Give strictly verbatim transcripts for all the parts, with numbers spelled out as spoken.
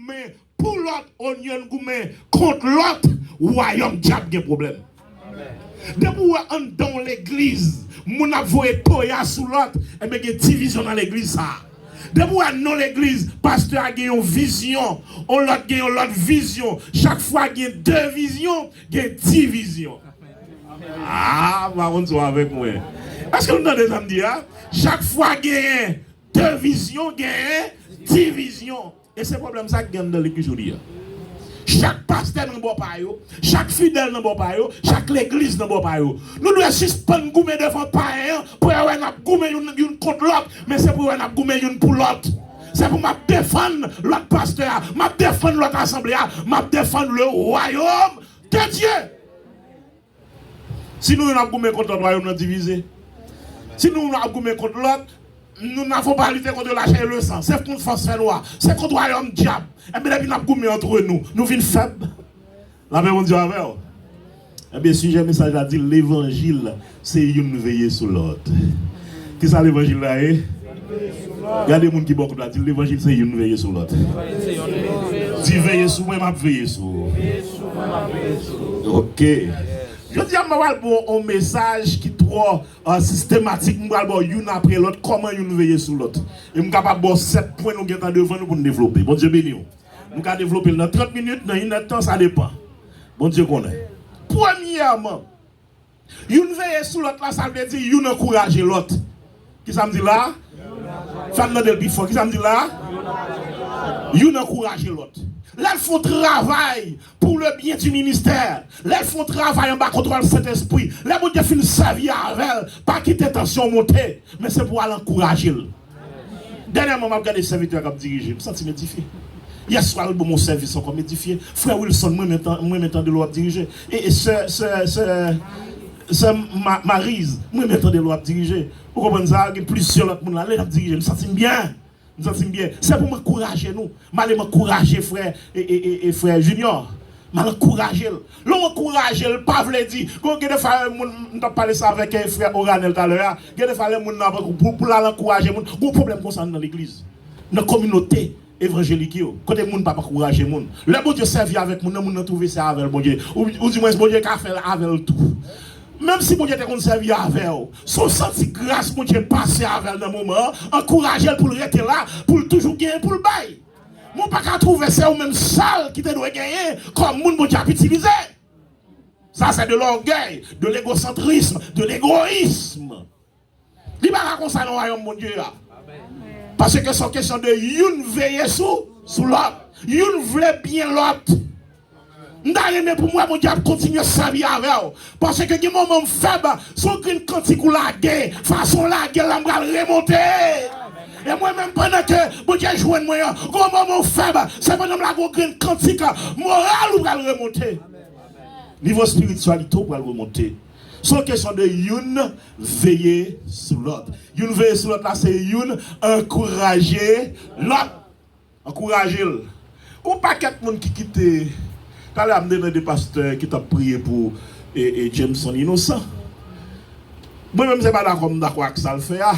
goumen pou lòt, olye n goumen kont lòt, wayòm dyab gen pwoblèm. Depi w wè anndan yon legliz, moun ap voye toya sou lòt, enben gen divizyon nan legliz sa a. Depi w wè nan legliz, pastè a gen yon vizyon, yon lòt gen yon lòt vizyon, chak fwa gen de vizyon, gen divizyon. Ah, pa konn si w avèk mwen. Èske nou tande sa m di a? Chak fwa genyen de vizyon, genyen divizyon. E se pwoblèm sa k gen anndan legliz jodi a. Chak pastè nan bò pa yo, chak fidèl nan bò pa yo, chak legliz nan bò pa yo. Nou dwe sispann goumen devan payen an pou yo wè n ap goumen youn, youn kont lòt, men se pou yo wè n ap goumen youn pou lòt. Se pou m ap defann lòt pastè a, m ap defann lòt asanble a, m ap defann le royaume de Dieu. Si nou youn ap goumen kont lòt, wayòm nan divize. Si nou youn ap goumen kont lòt, nous n'avons pas à lutter contre la chair et le sang. Se kont fòs fènwa, se kont wayòm dyab. Enben, depi n ap goumen antre nou, nou vin fèb. Lapè Bondye avè w. Enben, sijè mesaj la di, levanjil, se youn veye sou lòt. Kisa levanjil la ye? Gade moun ki bò kote w la, di, levanjil, se youn veye sou lòt. Di, veye sou mwen, m ap veye sou ou. Ok. Jodi a, m pral ba w yon mesaj ki twò, ah, sistematik. M pral ba w youn apre lòt, kòman youn veye sou lòt. E m kapab ba w sèt pwen nou gentan devan nou pou n devlope. Bondye beni w. Nou ka devlope l nan trant minit, nan inèdtan, sa depan. Bondye konnen. Premyèman, youn veye sou lòt la, sa vle di youn ankouraje lòt. Kisa m di la? Fè m tande l pi fò. Kisa m di la? Youn ankouraje lòt. Lè l fè yon travay pour le bien du ministère, lè l fè yon travay anba kontwòl Sentespri, lè Bondye fin sèvi avè l, pa kite tansyon w monte, men se pou w al ankouraje l. Dènyèman, m ap gade sèvitè k ap dirije, m santi m edifye. Yèswa, l ban m yon sèvis ankò, m edifye. Frè Wilson, mwen menm tan-, mwen menm tande lè w ap dirije. E, e sè, sè, sè, sè Ma-, Mariz, mwen menm tande lè w ap dirije. Ou konprann sa? Gen plizyè lòt moun la, lè y ap dirije, m santi m byen. M santi m byen. Se pou m ankouraje nou. M ale m ankouraje frè, e, e, e, e frè Junior. M al ankouraje l. Lè w ankouraje l, pa vle di, gen, gen defwa moun, m t ap pale sa avèk, eh, frè Oranel talè a, gen defwa lè moun nan, pou, pou l al ankouraje moun, gen pwoblèm konsa nan legliz, nan kominote evanjelik yo, kote moun p ap ankouraje moun. Lè Bondye sèvi avèk moun nan, moun nan twouve se avè l Bondye, ou, ou dimwens Bondye ka fè l avè l tou. Menm si Bondye te konn sèvi avè w, si w santi gras Bondye pase avè l nan moman an, ankouraje l pou l rete la, pou l toujou genyen pou l bay. Men w pa ka twouve se ou menm sèl ki te dwe genyen kòm moun Bondye ap itilize. Ça, c'est de l'orgueil, de l'égocentrisme, de l'égoïsme. Li pa ka konsa nan wayòm Bondye a. Paske se yon kesyon de youn veye sou, sou lòt. Youn vle byen lòt. M ta renmen pou m wè Bondye ap kontinye sèvi avè w. Paske gen moman m fèb, se yon grenn kantik ou lage, fason w lage l la, m pral remonte. E mwen menm, pandan ke Bondye jwenn mwen an, gen yon moman w fèb, se pandan m lage yon grenn kantik, moral ou pral remonte. Nivo espirityalite w pral remonte. Se yon kesyon de youn veye sou lòt. Youn veye sou lòt la, se youn ankouraje lòt. Ankouraje l. Gon pakèt moun ki kite. Talè a m te tande pastè ki t ap priye pou, e, e, Jameson Innocent. Mwen menm, se pa dakò m dakò ak sa l fè a.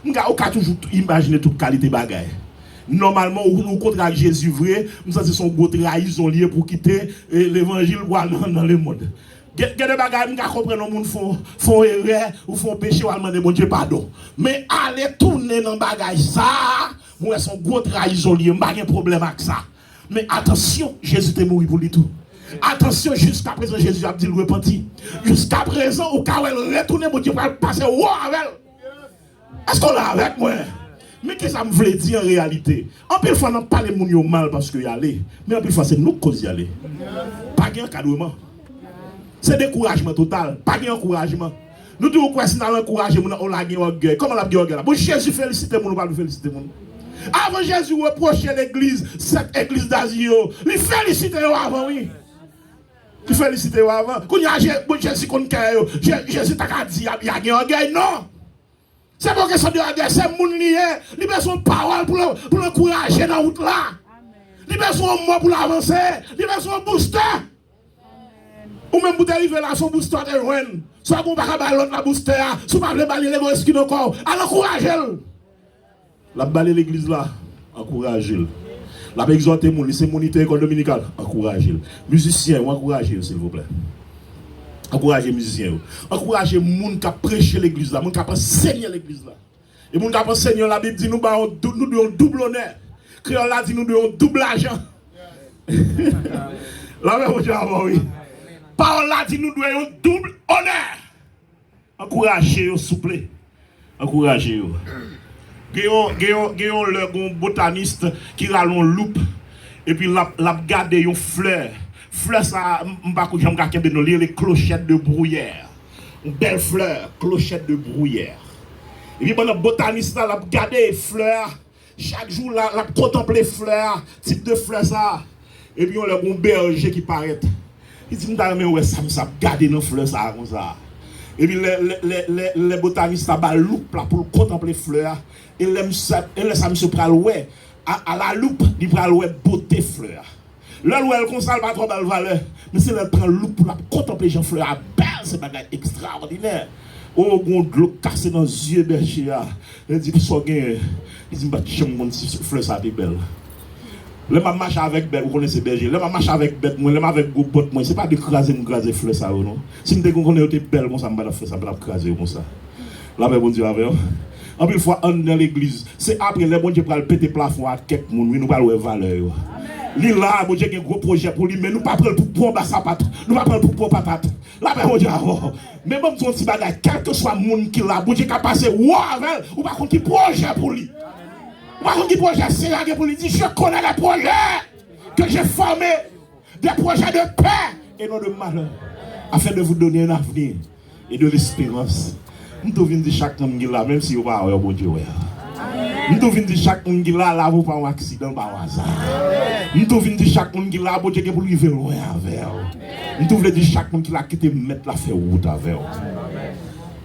M ka, ou ka toujou t-, imajine tout kalite bagay. Nòmalman, ou, ou kontre ak Jezi vre, m santi se yon gwo trayizon li ye pou kite, e, levanjil pou al nan, nan lemonn. Gen, gen de bagay m ka konprann yon moun fè, fè yon erè, ou fè yon peche, w al mande Bondye padon. Men ale tounen nan bagay sa a, mwen wè se yon gwo trayizon li ye, m pa gen pwoblèm ak sa. Men atansyon, Jezi te mouri pou li tou. Atansyon, jiskaprezan Jezi ap di l repanti. Jiskaprezan, ou ka wè l retounen, Bondye pral pase wo avè l. Èske w la avèk mwen? Men kisa m vle di an reyalite? Anpil fwa n ap pale moun yo mal paske y ale, men anpil fwa se nou k koz y ale. Pa gen ankadreman. Se dekourajman total, pa gen ankourajman. Nou toujou kwè si n al ankouraje moun nan, o la gen ògèy. Kòman l ap gen ògèy la? Bon, Jezi felisite moun, ou pa dwe felisite moun. Avan Jezi repwoche legliz, sèt egliz Dazi yo, li felisite yo avan, wi. Li felisite yo avan. Kounye a, Je-, bon, Jezi konn kè yo. Je-, Jezi ta ka di, y a, y a gen ògèy, non. Se pa yon kesyon de ògèy, se moun li ye. Li bezwen yon pawòl pou l, pou l ankouraje nan wout la. Li bezwen yon mo pou l avanse. Li bezwen yon boustè. Ou menm pou te rive la, se yon boustè w te jwenn. Sa w pa ka bay lòt la boustè a, si w pa vle ba li legoyis ki nan kò w, al ankouraje l. L ap bale legliz la, ankouraje l. L ap egzòte moun, li se monitè lekòl dominikal, ankouraje l. Mizisyen yo, ankouraje yo, silvouplè. Ankouraje mizisyen yo. Ankouraje moun k ap preche legliz la, moun k ap ansenye legliz la. E moun k ap ansenye yo, Labib di nou ba yon dou-, nou dwe yon doub onè. Kreyòl la di nou dwe yon doub lajan. Lapè Bondye avè w, wi. Pawòl la di nou dwe yon doub onè. Ankouraje yo, souple. Ankouraje yo. Gen yon, gen yon, gen yon lè, gen yon botanis ki rale yon loup, epi l ap, l ap gade yon flè. Flè sa a, m, m pa ko janm ka kenbe non, li rele clochette de bruyère. Yon bèl flè, clochette de bruyère. Epi pandan botanis la, l ap gade flè a, chak jou, l a, l ap kontanple flè a, tip de flè sa a. Epi yon lè, gen yon bèje ki parèt. Li di, "M ta renmen wè sa misye ap gade nan flè sa a konsa." Epi lè, lè, lè, lè, lè botanis la ba l loup la pou l kontanple flè a, e lè misye, e lè sa misye pral wè, a, a la loup, li pral wè bote flè a. Lè l wè l konsa, l pa twò ba l valè. Men se lè l pran loup pou l ap kontanple jan flè a bèl, se bagay ekstraòdinè. O, gon dlo k kase nan zye bèje a. Li di, "Sa w genyen?" Li di, "M pa t janm konn si flè sa te bèl." Lè m ap mache avèk bèt, ou konnen se bèje. Lè m ap mache avèk bèt mwen, lè m avèk gwo bòt mwen, se pa de kraze m kraze flè sa yo, non. Si m te konn konnen yo te bèl konsa, m pa t ap fè sa, m pa t ap kraze yo konsa. Lapè Bondye avè w. Anpil fwa, anndan legliz, se apre lè Bondye pral pete plafon ak kèk moun, wi, nou pral wè valè yo. Li la, Bondye gen gwo pwojè pou li, men nou pa pran l pou bon ba sapat, nou pa pran l pou bon patat. Lapè Bondye avè w. Men ban m di w yon ti bagay, kèlkeswa moun ki la, Bondye ka pase wo avè l, ou pa konn ki pwojè pou li. Ou pa konn ki pwojè Seyè a gen pou li. Di, "Je connais les projets que j'ai formés, des projets de paix et non de malheur, afin de vous donner un avenir et de l'espérance." M tou vin di chak moun ki la, menm si yo pa wè w, Bondye wè w. M tou vin di chak moun ki la, lavi w pa yon aksidan, l pa yon aza. M tou vin di chak moun ki la, Bondye gen pou l rive lwen avè w. M tou vle di chak moun ki la, kite Mèt la fè wout avè w.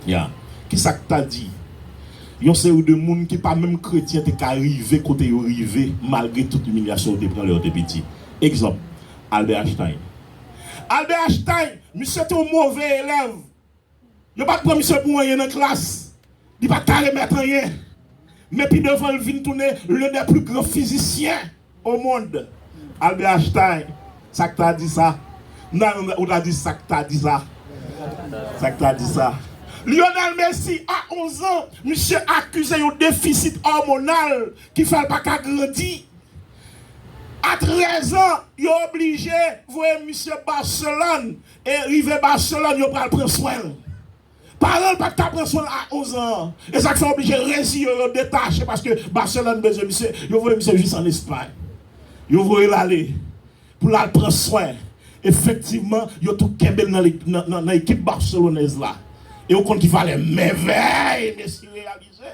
Ya. Kisa k ta di? Yon seri de moun ki pa menm kretyen te ka rive kote yo rive, malgre tout imilyasyon yo te pran lè yo te piti. Egzanp, Albert Einstein. Albert Einstein, misye te yon move elèv. Yo pa t pran misye pou anyen nan klas. Li pa t ka remèt anyen. Men pi devan, l vin tounen l'un des plus grands physiciens au monde. Albert Einstein, sa k ta di sa? Nan, ou ta di sa k ta di sa? Sa k ta di sa? Lionel Messi, a onz an, misye akize yon defisit òmonal ki fè l pa ka grandi. A trèz an, yo oblije voye misye Barcelone. E rive Barcelone, yo pral pran swen l. Paran l pa t ka pran swen l a onz an. E sa k fè yo oblije reziye yo, detache, paske Barcelone bezwen misye. Yo voye misye jis ann Espay. Yo voye l ale pou l al pran swen. Efektivman, yo tou kenbe l nan, nan, nan, nan ekip Barcelonèz la. E ou konn ki valè mèvèy Messi reyalize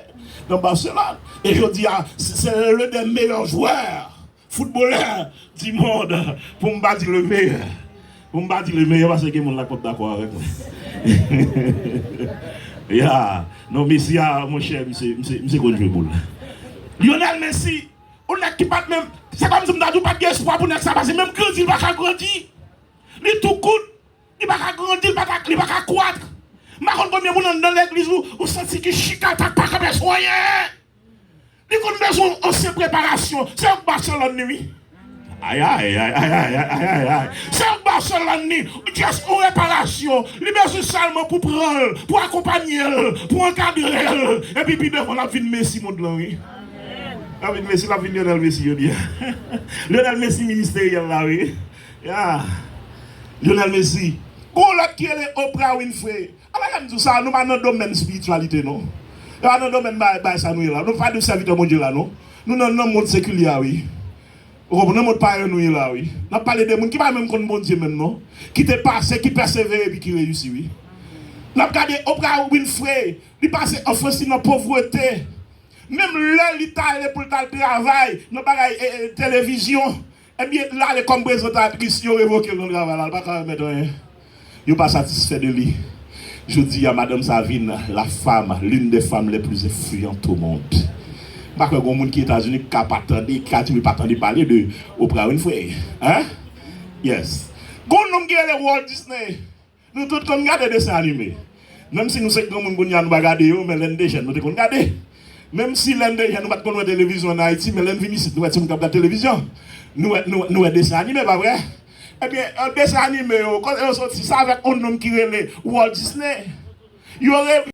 nan Barcelone. E jodi a, se, se l'un des meilleurs joueurs, footballeur du monde, pou m pa di le meilleur. Pou m pa di le meilleur, paske gen moun la k p ap dakò avèk mwen. Ya. Non, Messi a, monchè, misye, misye, misye konn jwe boul. Lionel Messi, yon nèg ki pa t menm, se kòmsi m ta di w pa t gen espwa pou nèg sa, paske menm grandi, li pa ka grandi. Li tou kout, li pa ka grandi, li pa ka, li pa ka kwat. M pa konn konbyen moun anndan legliz ou, ou santi ki chita, ta pa ka fè sou anyen. Li konn bezwen yon ansyen preparasyon. Se yon Barcelone li, wi. Ay, ay, ay. Se yon Barcelone li. Just yon reparasyon. Li bezwen sèlman pou pran l, pou akonpanye l, pou ankadre l. Epi pi devan, l ap vin Messi mond lan, wi. L ap vin Messi, l ap vin Lionel Messi, yo di. Lionel Messi ministeryèl la, wi. Ya. Lionel Messi. Gon lòt ki rele Oprah Winfrey. Ala lè m di w sa, nou pa nan domèn espirityalite, non. Nou pa nan domèn bay, bay sa nou ye la. Nou pa de sèvitè Bondye la, non. Nou nan, nan mond sekilye a, wi. Ou konprann? Nan mond payen nou ye la, wi. N ap pale de moun ki pa menm konn Bondye menm, non. Ki te pase, ki pèsevere, epi ki reyisi, wi. N ap gade Oprah Winfrey, li pase an Frans, li nan povrete. Menm lè li t ale pou l t al travay nan bagay, e, e, televizyon, ebyen, l ale kòm prezantatris, yo revoke l nan travay la, l pa ka remèt anyen. Yo pa satisfè de li. Jodi a, madanm sa vin la femme, l'une des femmes les plus influentes au monde. M pa kwè gon moun ki Etazini ki ka pa tande, ki ka di li pa tande pale de Oprah Winfrey. Hein? Yes. Gon nonm ki rele Walt Disney. Nou tout konn gade desen anime. Menm si nou se granmoun kounye a, nou pa gade yo, men lè n te jèn, nou te konn gade. Menm si lè n te jèn, nou pa t konn wè televizyon ann Ayiti, men lè n vin isit, nou wè timoun k ap gad televizyon. Nou wè, nou, nou wè desen anime, pa vre? Ebyen, an desen anime yo, kote yo soti? Se avèk yon nonm ki rele Walt Disney. Yo, re,